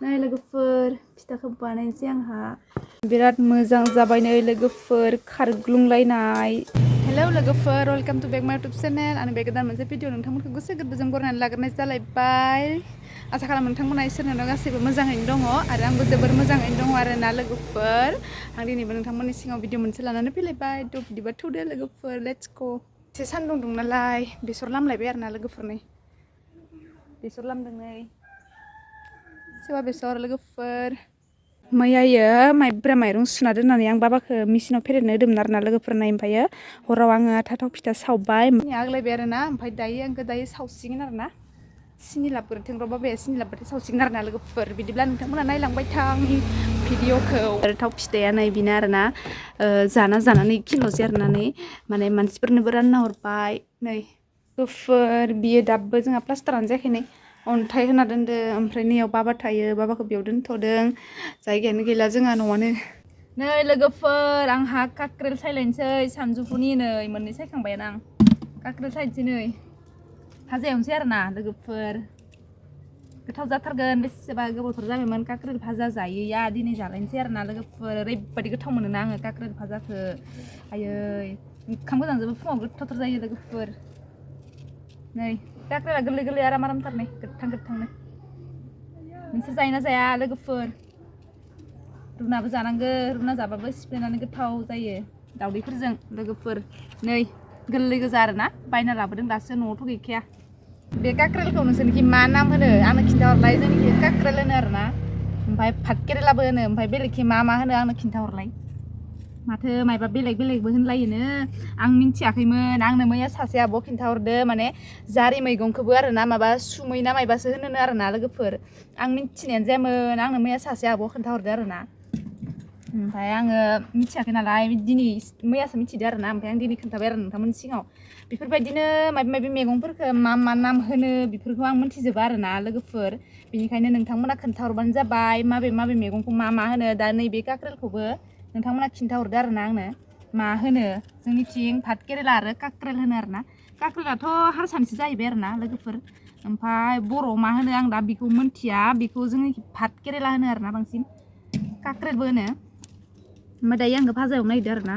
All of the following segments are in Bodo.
नै लोगोफोर फिथाखौ बानायनोसै आंहा बिराद मोजां जाबाय नै लोगोफोर खारग्लुंलायनाय हेलौ लोगोफोर वेलकाम टु बेक माय इउटुब चेनेल आं बे गोदान मोनसे भिडिअ नोंथांमोनखौ गोसो गोरबोजों बरायनानै लाग्रोनाय जालायबाय आसा खालामो नोंथांमोना इसोरनाव गासैबो मोजाङैनो दङ आरो आंबो जोबोर मोजाङैनो दङ आरोना लोगोफोर आं दिनैबो नोंथांमोननि सिगाङाव भिडिअ मोनसे लानानै फैलायबाय थ' बिदिबा थौदो लोगोफोर लेट्स गो एसे सान्दुं दुं नालाय बेसर लामलायबाय आरोना लोगोफोर नै बेसर लामदों नै सेवा बेसर लोगोफोर मैयायो माइब्रा माइरं सुना दोननानै आं बाबाखौ मेसिनाव फेरेदनो होदोंमोन आरोना लोगोफोरना ओमफ्रायो हराव आङो थाथाव फिथा सावबाय आग्लायबाय आरोना ओमफ्राय दायो सावसिगोन आरोना सिनि लाबोथों र' बाबाया सिनि लाबोबाथाय सावसिगोन आरोना लोगोफोर बिदिब्ला नोंथांमोना नायलांबाय था आंनि भिडिअखौ आरो थाव फिथाया नै बेनो आरोना जानानै खिल'सै आरोना नै माने मानसिफोरनोबो रानना हरबाय नै लोगोफोर बियो दाबो जोंहा प्लास्टारानो जायाखै नै अन्थाइ होना दोनदों ओमफ्राय नैयाव बाबा थायो बाबाखौ बेयाव दोनथ'दों जायगायानो गैला जोंहा न'आनो नै लोगोफोर आंहा काक्रेल सायलायनोसै सानजौफुनि नै मोननै सायखांबायानो आं काक्रेल सायनोसै नै भाजा एवनोसै आरोना लोगोफोर गोथाव जाथारगोन बेसेबा गोबावथार जाबायमोन काक्रेल भाजा जायैया दिनै जालायनोसै आरोना लोगोफोर ओरैबायदि गोथाव मोनोना आङो काक्रेल भाजाखौ आयै ओंखाम गोजांजोंबो फुङाव गोथावथार जायो लोगोफोर नै काक्रेला गोरलै गोरलै आरामथार नै गोथांनो नोंसोर जायोना जाया लोगोफोर रुनाबो जानांगो रुना जाबाबो सिफ्लेनानै गोथाव जायो दावदैफोरजों लोगोफोर नै गोरलै गोजा आरोना बायना लाबोदों दासो न'आवथ' गैखाया बे काक्रेलखौ नोंसोरनिखि मा नाम होनो आंनो खिन्थाहरलाय जोंनिखि काक्रेल होनो आरोना ओमफ्राय भात केरेलाबो होनो ओमफ्राय बेलेगखि मा होनो आंनो खिन्थाहरलाय माथो मायबा बेलेगबो होनलायोनो आं मिन्थियाखैमोन आंनो मैया सासे आब' खिन्थाहरदो माने जारि मैगंखौबो आरोना माबा सुमै ना मायबासो होनो आरोना लोगोफोर आं मिन्थिनायानो जायामोन आंनो मैया सासे आब' खोन्थाहरदो आरोना ओमफ्राय आङो मिथियाखै नालाय दिनै मैयासो मिथिदो आरोना ओमफ्राय आं दिनै खोन्थाबाय आरो नोंथांमोननि सिगाङाव बेफोरबायदिनो माबा मैगंफोरखौ मा नाम होनो बेफोरखौ आं मिन्थिजोबा आरोना लोगोफोर बेनिखायनो नोंथांमोना खोन्थाहरबानो जाबाय माबे मैगंखौ मा होनो दा नैबे काक्रेलखौबो नोंथांमोना खिन्थाहरदो आरोना आंनो मा होनो जोंनिथिं भात केरेला आरो काक्रेल होनो आरोना काक्रेलाथ' हारसानिसो जाहैबाय आरोना लोगोफोर ओमफ्राय बर'आव मा होनो आं दा बेखौ मिन्थिया बेखौ जोंनि भात केरेला होनो आरोना बांसिन काक्रेलबो होनो ओमफ्राय दायो आङो भाजा एवनो नागिरदों आरोना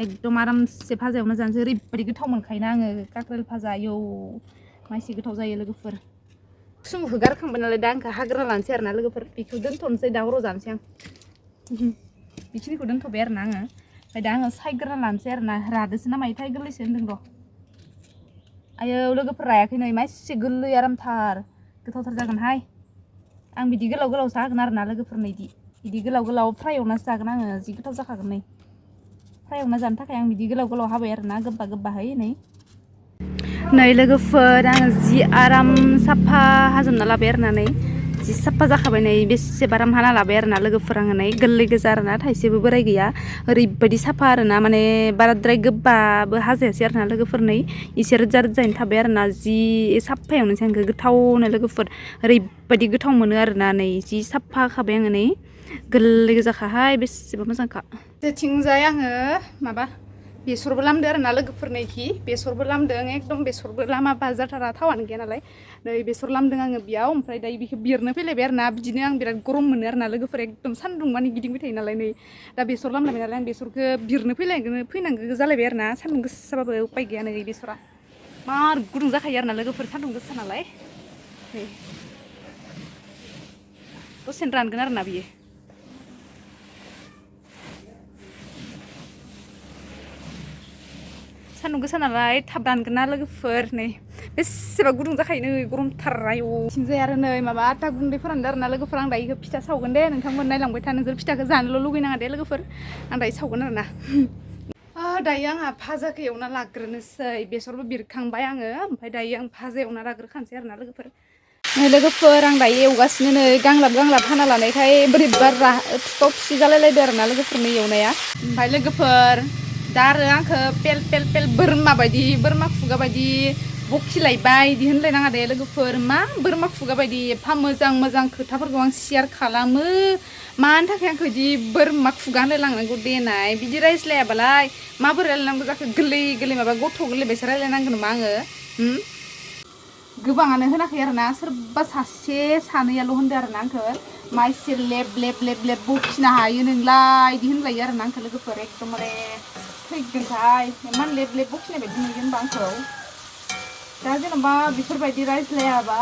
एकदम आरामसे भाजा एवना जानोसै ओरैबायदि गोथाव मोनखायोना आङो काक्रेल भाजा आयौ मायसि गोथाव जायो लोगोफोर सुमुखौ गारखांबाय नालाय दा आंखौ हाग्रा लानोसै आरोना लोगोफोर बेखौ दोनथ'नोसै दा हराव जानोसै आं बेखिनिखौ दोनथ'बाय आरोना आङो ओमफ्राय दा आङो सायग्रोना लानोसै आरोना रादोसो ना मायोथाय गोरलैसो होनदों र' आयौ लोगोफोर रायाखै नै मायसे गोरलै आरामथार गोथावथार जागोनहाय आं बिदि गोलाव जागोन आरोना लोगोफोर बिदि गोलाव फ्राय एवनासो जागोन आङो जि गोथाव जाखागोन नै फ्राय एवना जानो थाखाय आं बिदि गोलाव हाबाय आरोना गोबाहै नै लोगोफोर आङो जि आराम साफा हाजोबना लाबाय आरोना नै जि साफा जाखाबाय नै बेसेबा आराम हाना लाबाय आरोना लोगोफोर आङो नै गोरलै गोजा आरोना थाइसेबो बोराय गैया ओरैबायदि साफा आरोना माने बाराद्राय गोबाबो हाजायासै आरोना लोगोफोर नै एसे रोजायैनो थाबाय आरोना जि साफा एवनोसै आंखौ गोथावनो लोगोफोर ओरैबायदि गोथाव मोनो आरोना नै जि साफा खाबाय आङो नै गोरलै गोजाखाहाय बेसेबा मोजांखा जेथिंजाय आङो माबा बेसरबो लामदों आरोना लोगोफोरनोखि बेसरबो लामदों एकदम बेसरबो लामाबा जाथारा थावानो गैया नालाय नै बेसर लामदों आङो बेयाव ओमफ्राय दायो बेखौ बिरनो फैलायबाय आरोना बिदिनो आं बिराद गरम मोनो आरोना लोगोफोर एकदम सान्दुं मानि गिदिंबाय थायो नालाय नै दा बेसर लामलायबाय नालाय आं बेसरखौ बिरनो फैनांगौ जालायबाय आरोना सान्दुं गोसाबाबो उपाय गैया नै बेसरा मार गुदुं जाखायो आरोना लोगोफोर सान्दुं गोसा नालाय नै दसेनो रानगोन आरोना बियो सान्दुं गोसा नालाय थाब रानगोन ना लोगोफोर नै बेसेबा गुदुं जाखायो नै गरमथार आयौ थिंजाय आरो नै माबा आटा गुन्दै फोरानदों आरोना लोगोफोर आं दायो फिथा सावगोन दे नोंथांमोन नायलांबाय था नोंसोर फिथाखौ जानोल' लुगैनाङा दे लोगोफोर आं दायो सावगोन आरोना दायो आंहा भाजाखौ एवना लाग्रोनोसै बेसरबो बिरखांबाय आङो ओमफ्राय दायो आं भाजा एवना लाग्रोखानोसै आरोना लोगोफोर आं दायो एवगासिनो नै गांलाब हाना लानायखाय बोरैबा थुफाव थुसि जालायलायदो आरोना लोगोफोरनि एवनाया ओमफ्राय लोगोफोर दा आरो आंखौ पेल बोरमा खुगा बायदि बखिलायबाय बिदि होनलायनाङा दे लोगोफोर मा बोरमा खुगा बायदि एफा मोजां खोथाफोरखौ आं शेयार खालामो मानि थाखाय आंखौ बिदि बोरमा खुगा होनलायलांनांगौ देनाय बिदि रायज्लायाबालाय माबोरै रायज्लायनांगौ जाखो गोरलै माबा गथ' गोरलै बायसा रायज्लायनांगौ नामा आङो गोबाङानो होनाखै आरोना सोरबा सासे सानैयाल' होनदो आरोना आंखो मा एसे लेब लेब लेब लेब बखिनो हायो नोंलाय इदि होनलायो आरोना आंखो लोगोफोर एकदमबारे थैगोनथाय इमान लेब लेब बखिनाय बायदि नुयो होनबा आंखौ दा जेनेबा बेफोरबायदि रायज्लायाबा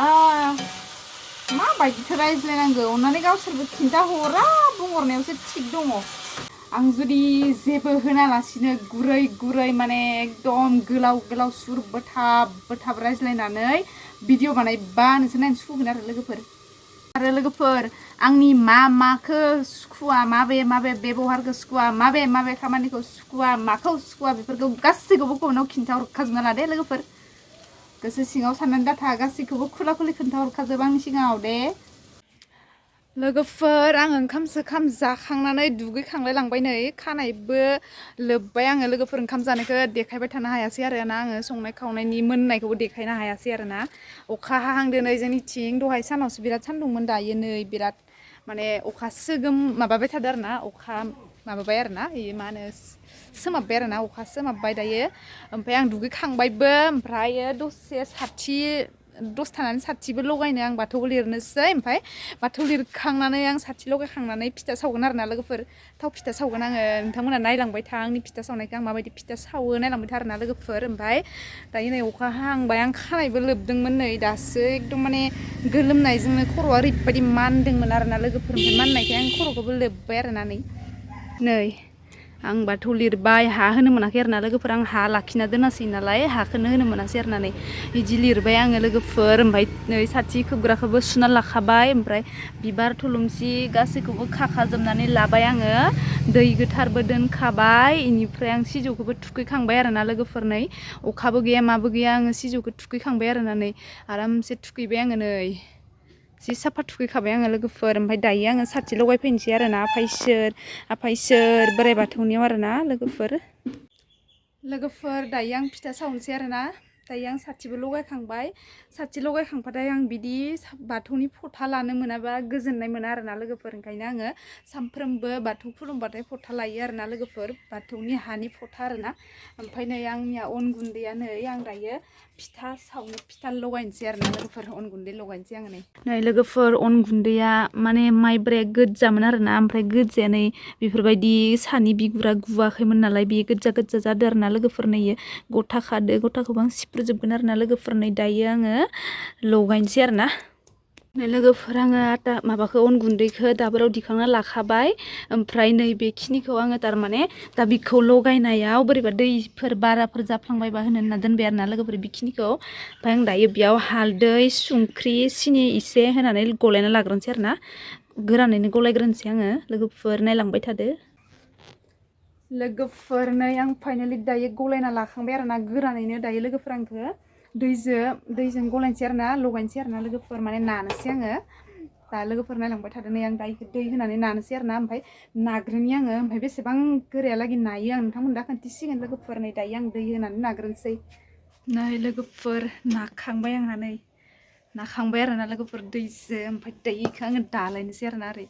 माबायदिथो रायज्लायनांगौ अननानै गावसोरबो खिन्थाहरा बुंहरनायावसो थिग दङ आं जुदि जेबो होनालासिनो गुरै गुरै माने एकदम गोलाव गोलाव सुर बोथाब बोथाब रायज्लायनानै भिडिअ बानायबा नोंसोर नायनो सुखुगोन आरो लोगोफोर आंनि माखो सुखुवा माबे बेबहारखौ सुखुवा माबे खामानिखौ सुखुवा माखौ सुखुवा बेफोरखौ गासैखौबो कमेन्टआव खिन्थाहरखाजोबना लादे लोगोफोर गोसो सिङाव साननानै दाथा गासैखौबो खुला खुलि खोन्थाहरखाजोब आंनि सिगाङाव दे लोगोफोर आं ओंखाम जाखांनानै दुगैखांलाय लांबाय नै खानायबो लोब्बाय आङो लोगोफोर ओंखाम जानायखौ देखायबाय थानो हायासै आरोना आङो संनाय खावनायनि मोननायखौबो देखायनो हायासै आरोना अखा हाहांदो नै जोंनिथिं दहाय सानावसो बिराद सान्दुंमोन दायो नै बिराद माने अखा सोगोम माबाबाय थादों आरोना अखा माबाबाय आरोना मा होनो सोमाबबाय आरोना अखा सोमाबबाय दायो ओमफ्राय आं दुगैखांबायबो ओमफ्रायो दसे थानानै साथिबो लगायनो आं बाथौबो लिरनोसै ओमफ्राय बाथौ लिरखांनानै आं साथि लगायखांनानै फिथा सावगोन आरोना लोगोफोर थाव फिथा सावगोन आङो नोंथांमोना नायलांबाय था आंनि फिथा सावनायखौ आं माबायदि फिथा सावो नायलांबाय था आरोना लोगोफोर ओमफ्राय दायो नै अखा हांबाय आं खानायबो लोबदोंमोन नै दासो एकदम माने गोलोमनायजोंनो खर'आ ओरैबायदि मानदोंमोन आरोना लोगोफोर ओमफ्राय माननायखाय आं खर'खौबो लोब्बाय आरोना नै आं बाथौ लिरबाय हा होनो मोनाखै आरोना लोगोफोर आं हा लाखिना दोनासै नालाय हाखौनो होनो मोनासै आरोना नै बिदि लिरबाय आङो लोगोफोर ओमफ्राय नै साथि खोबग्राखौबो सुना लाखाबाय ओमफ्राय बिबार थुलुंसि गासैखौबो खाखाजोबनानै लाबाय आङो दै गोथारबो दोनखाबाय इनिफ्राय आं सिजौखौबो थुखैखांबाय आरोना लोगोफोर नै अखाबो गैया माबो गैया आङो सिजौखौ थुखैखांबाय आरोना नै आरामसे थुखैबाय आङो नै जि साफा थुखैखाबाय आङो लोगोफोर ओमफ्राय दायो आङो साथि लगायफैनोसै आरोना आफा इसोर बोराइ बाथौनियाव आरोना लोगोफोर दायो आं फिथा सावनोसै आरोना दायो आं साथिबो लगायखांबाय साथि लगायखांबाथाय आं बिदि बाथौनि फथा लानो मोनाबा गोजोननाय मोना आरोना लोगोफोर ओंखायनो आङो सानफ्रोमबो बाथौ खुलुमबाथाय फथा लायो आरोना लोगोफोर बाथौनि हानि फथा आरोना ओमफ्राय नै आंनिया अन गुन्दैया नै आं दायो फिथा लगायनोसै आरोना लोगोफोर अन गुन्दै लगायनोसै आङो नै लोगोफोर अन गुन्दैया माने माइब्राया गोज्जामोन आरोना ओमफ्राय गोज्जाया नै बेफोरबायदि सानि बिगुरा गुवाखैमोन नालाय बेयो गोज्जा जादों आरोना लोगोफोर नै गथा खादो गथाखौबो आं सिफ्रुजोबगोन आरोना लोगोफोर नै दायो आङो लगायनोसै आरोना लोगोफोर आङो माबाखौ अन गुन्दैखौ दाबोराव दिखांना लाखाबाय ओमफ्राय नै बेखिनिखौ आङो थारमाने दा बिखौ लगायनायाव बोरैबा दैफोर बाराफोर जाफ्लांबायबा होनना दोनबाय आरोना लोगोफोर बेखिनिखौ ओमफ्राय आं दायो बेयाव हालदै संख्रि सिनि एसे होनानै गलायना लाग्रोनोसै आरोना गोरानैनो गलायग्रोनोसै आङो लोगोफोर नायलांबाय थादो लोगोफोर नै आं फाइनालि दायो गलायना लाखांबाय आरोना गोरानैनो दायो लोगोफोर आंखौ दैजों गलायनोसै आरोना लगायनोसै आरोना लोगोफोर माने नानोसै आङो दा लोगोफोर नायलांबाय थादो नै आं दायो दै होनानै नानोसै आरोना ओमफ्राय नाग्रोनि आङो ओमफ्राय बेसेबां गोरायालागै नायो आं नोंथांमोन दा खोन्थिसिगोन लोगोफोर नै दायो आं दै होनानै नाग्रोनोसै नै लोगोफोर नाखांबाय आंहा नै नाखांबाय आरोना लोगोफोर दैजों ओमफ्राय दैखौ आङो दालायनोसै आरोना ओरै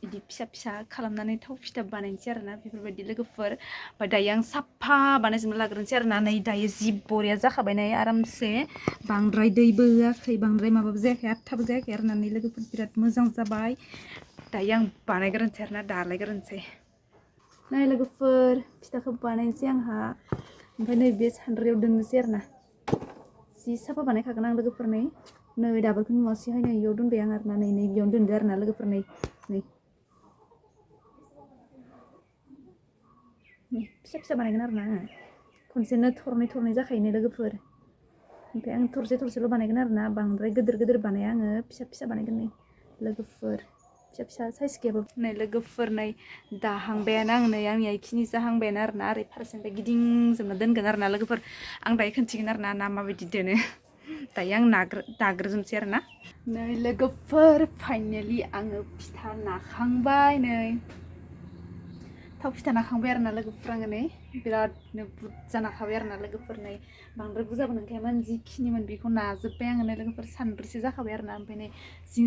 बिदि फिसा फिसा खालामनानै थाव फिथा बानायनोसै आरोना बेफोरबायदि लोगोफोर ओमफ्राय दायो आं साफा बानायजोबना लाग्रोनोसै आरोना नै दायो जि बरिया जाखाबाय नै आरामसे बांद्राय दैबो होआखै बांद्राय माबाबो जायाखै आथाबो जायाखै आरोना नै लोगोफोर बिराद मोजां जाबाय दायो आं बानायग्रोनोसै आरोना दालायग्रोनोसै नै लोगोफोर फिथाखौ बानायनोसै आंहा ओमफ्राय नै बे सान्द्रियाव दोननोसै आरोना जि साफा बानायखागोन आं लोगोफोर नै दाबोरखौ नुवासैहाय नै बेयाव दोनबाय आं आरोना नै बेयावनो दोनदो आरोना लोगोफोर नै फिसा फिसा बानायगोन आरोना आङो खनसेनो थरनै जाखायोनो लोगोफोर ओमफ्राय आं थरसेल' बानायगोन आरोना बांद्राय गिदिर बानाया आङो फिसा बानायगोन नै लोगोफोर फिसा साइज गैयाबो नै लोगोफोर नै दाहांबायानो आं नै आंनि बेखिनि जाहांबायानो आरोना ओरै फारसेनिफ्राय गिदिंजोबना दोनगोन आरोना लोगोफोर आं दायो खोन्थिगोन आरोना ना माबायदि दोनो दायो आं दाग्रोजोबनोसै आरोना नै लोगोफोर फाइनालि आङो फिथा नाखांबाय नै थाव फिथा नाखांबाय आरोना लोगोफोर आङो नै बिरादनो बुरजा नाखाबाय आरोना लोगोफोर नै बांद्राय बुरजाबो नंखायामोन जिखिनिमोन बेखौ नाजोब्बाय आङो नै लोगोफोर सानब्रैसो जाखाबाय आरोना ओमफ्राय नै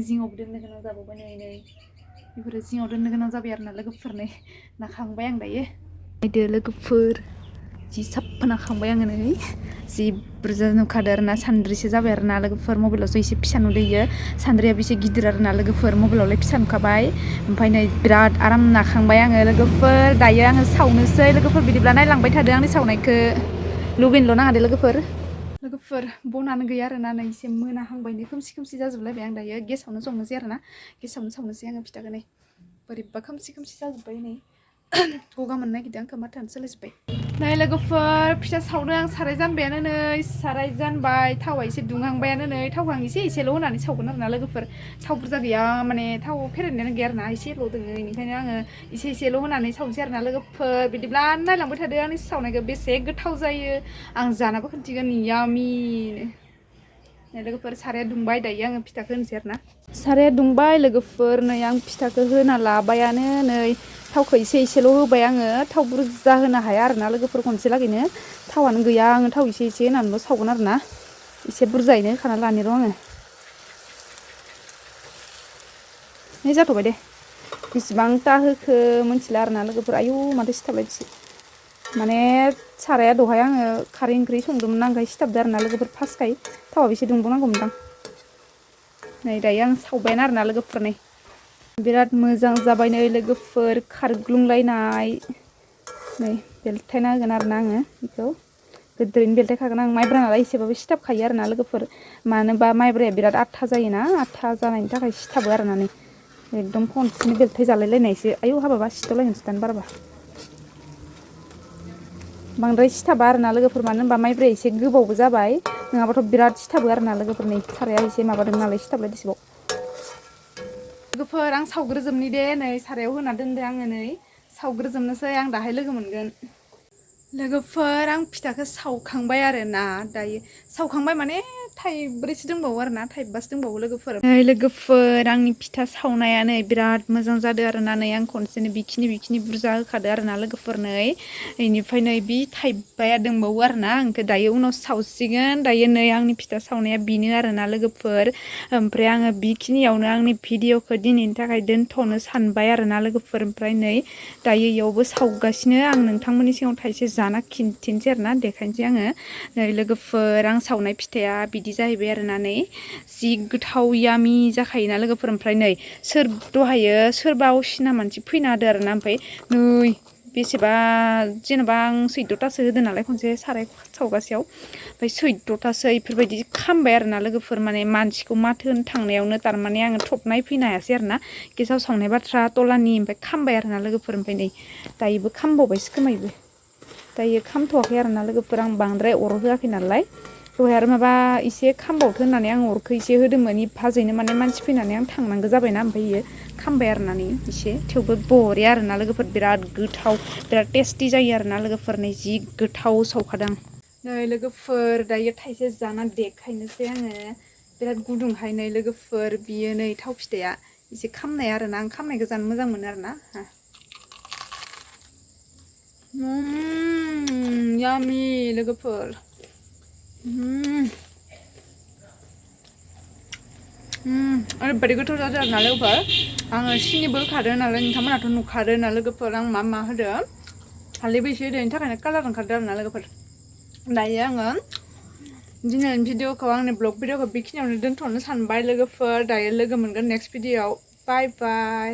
जिङावबो दोननो गोनां जाबावबाय नै बेफोरो जिङाव दोननो गोनां जाबाय आरोना लोगोफोर नै नाखांबाय आं दायो नायदो लोगोफोर जि साफा खांबाय आङो नै जि बुरजा नुखादो आरोना सान्द्रिसो जाबाय आरोना लोगोफोर मबाइलावसो एसे फिसा नुदोयो सान्द्रियाबो एसे गिदिर आरोना लोगोफोर मबाइलावलाय फिसा नुखाबाय ओमफ्राय नै बिराद आराम नाखांबाय आङो लोगोफोर दायो आङो सावनोसै लोगोफोर बिदिब्ला नायलांबाय थादो आंनि सावनायखौ लुगैनोल' नाङा दे लोगोफोर बनानो गैया आरोना नै एसे मोनाहांबायनो खोमसि खोमसि जाजोबलायबाय आं दायो गेसावनो संनोसै आरोना गेसावनो सावनोसै आङो फिथाखौ नै बोरैबा खोमसि खोमसि जाजोब्बाय नै गगा मोननो नागिरदों आंखौ माथोआनो सोलायजोब्बाय नै लोगोफोर फिथा सावदों आं साराय जानबायानो नै साराय जानबाय थावा एसे दुंहांबायानो नै थावखौ आं एसेल' होनानै सावगोन आरोना लोगोफोर थाव बुरजा गैया माने थाव फेरेदनायानो गैया आरोना एसेल' दङ बेनिखायनो आङो एसेल' होनानै सावनोसै आरोना लोगोफोर बिदिब्ला नायलांबाय थादो आंनि सावनायखौ बेसे गोथाव जायो आं जानाबो खोन्थिगोन यामिनो लोगोफोर साराया दुंबाय दायो आङो फिथाखौ होनोसै आरोना साराया दुंबाय लोगोफोर नै आं फिथाखौ होना लाबायानो नै थावखौ एसेल' होबाय आङो थाव बुरजा होनो हाया आरोना लोगोफोर खनसे लागैनो थावानो गैया आङो थाव एसे होनानैल' सावगोन आरोना एसे बुरजायैनो होखाना लानि र' आङो नै जाथ'बाय दे बेसेबांथा होखो मिथिला आरोना लोगोफोर आयु माथो सिथाबलायदोसो माने साराया दहाय आङो खारै ओंख्रि संदोंमोन ना ओंखाय सिथाबदों आरोना लोगोफोर फार्स्टखाय थावा बेसे दुंबावनांगौमोनदां नै दायो आं सावबायानो आरोना लोगोफोर नै बिराद मोजां जाबाय नै लोगोफोर खारग्लुंलायनाय नै बेलथायना होगोन आरोना आङो बेखौ गोद्रैनो बेलथायखागोन आं माइब्रा नालाय एसेबाबो सिथाबखायो आरोना लोगोफोर मानोबा माइब्राया बिराद आथा जायोना आथा जानायनि थाखाय सिथाबो आरोना नै एकदम खनसेनो बेलथाय जालायलायनायसो आयौ हाबाबा सिथाबलायगोनसो दानो बाराबा बांद्राय सिथाबा आरोना लोगोफोर मानो होनबा माइब्राया एसे गोबावबो जाबाय नङाबाथ' बिराद सिथाबो आरोना लोगोफोर नै साराया एसे माबादों नालाय सिथाबलायदोसोबाव लोगोफोर आं सावग्रोजोबनि दे नै सारायाव होना दोनदो आङो नै सावग्रोजोबनोसै आं दाहाय लोगो मोनगोन लोगोफोर आं फिथाखौ सावखांबाय आरोना दायो सावखांबाय माने थाइब्रैसो दंबावो आरोना थाइबासो दंबावो लोगोफोर आंनि फिथा सावनाया नै बिराद मोजां जादों आरोना नै आं खनसेनो बिखिनि बुरजा होखादो आरोना लोगोफोर नै बेनिफ्राय नै बि थाइबाया दंबावो आरोना आंखौ दायो उनाव सावसिगोन दायो नै आंनि फिथा सावनाया बेनो आरोना लोगोफोर ओमफ्राय आङो बेखिनियावनो आंनि भिडिअखौ दिनैनि थाखाय दोनथ'नो सानबाय आरोना लोगोफोर ओमफ्राय नै दायो इयावबो सावगासिनो आं नोंथांमोननि सिगाङाव थाइसे जाना खिन्थिनोसै आरोना देखायनोसै आङो नै लोगोफोर आं सावनाय फिथाया बिदि जाहैबाय आरोना नै जि गोथाव यामि जाखायोना लोगोफोर ओमफ्राय नै दहायो सोरबा असिना मानसि फैना होदो आरोना ओमफ्राय नै बेसेबा जेनेबा आं 14थासो होदो नालाय खनसे साराय सावगासेयाव ओमफ्राय 14थासो इफोरबायदि खामबाय आरोना लोगोफोर माने मानसिखौ माथो होनो थांनायावनो थारमाने आङो थब नायफैनो हायासै आरोना गेसाव सावनाय बाथ्रा तलानि ओमफ्राय खामबाय आरोना लोगोफोर ओमफ्राय नै दायोबो खामबावबायसो खोमायबो दायो खामथ'वाखै आरोना लोगोफोर आं बांद्राय अर होआखै नालाय दहाय आरो माबा एसे खामबावथो होननानै आं अरखौ एसे होदोंमोन फाजैनो माने मानसि फैनानै आं थांनांगौ जाबायना ओमफ्राय इयो खामबाय आरोना नै एसे थेवबो बरिया आरोना लोगोफोर बिराद गोथाव बिराद टेस्टि जायो आरोना लोगोफोर नै जि गोथाव सावखादों नै लोगोफोर दायो थाइसे जाना देखायनोसै आङो बिराद गुदुंहाय नै लोगोफोर बियो नै थाव फिथाया एसे खामनाय आरोना आं खामनायखौ जानो मोजां मोनो आरोना यामि लोगोफोर ओरैबायदि गोथाव जादों आरोना लोगोफोर आङो सिनिबो होखादों नालाय नोंथांमोनाथ' नुखादों ना लोगोफोर आं मा होदों हालदैबो एसे होदों बेनि थाखायनो कालार ओंखारदों आरोना लोगोफोर दायो आङो दिनैनि भिडिअखौ आंनि ब्लग भिडिअखौ बेखिनियावनो दोनथ'नो सानबाय लोगोफोर दायो लोगो मोनगोन नेक्स्ट भिडिअआव बाय बाय